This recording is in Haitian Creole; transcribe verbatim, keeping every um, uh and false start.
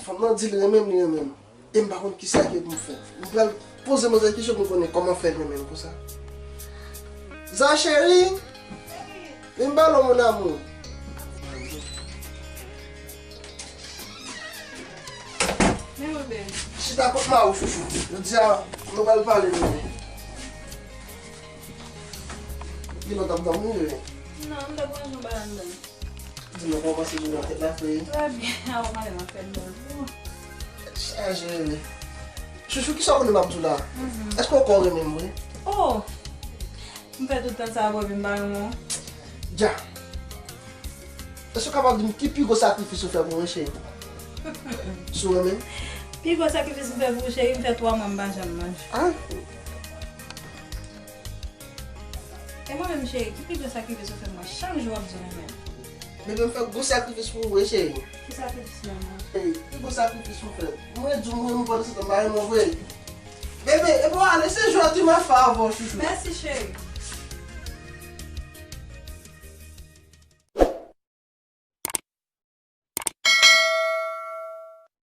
Fanm nan di l renmen m, li renmen m. E m pa konn kisa ke pou m fè. M pral poze manzè kesyon pou m konnen kòman fè l renmen m konsa. Za cheri, vin ba l, mon amour. Men bebe. Chita kot mari w, chouchou. Jodi a, nou pral pale, bebe. Gen lòt ap dòmi, bebe. Non, m ta pran yon balandan. Di mwen kòman se jounen an fèt la, frè? Trè byen, a w madanm an fèt bèl tou. Tèt chaje, bebe. Chouchou, kisa w konnen m ap di w la? Mhm. Èske w kwè w renmen m vre? Oh! M fè tout tan sa a pou w epi m pa renmen w. Dja. Èske w kapab di m ki pi gwo sakrifis ou fè pou mwen, cheri? Si w renmen m? Pi gwo sakrifis m fè pou ou, cheri, m fè twa mwa m pa janm manje. Ah! E mwen menm, cheri, ki pi gwo sakrifis ou fè pou mwen? Chak jou w ap di w renmen m. Bebe, m fè gwo sakrifis pou ou, wi, cheri. Ki sakrifis menm? Cheri, pi gwo sakrifis ou fè. Mwen di w, mwen, mwen, pandan se tan, m pa renmen w vre. Bebe, epi w ale, se jwèt wi m ap fè avè w, chouchou. Mèsi, cheri.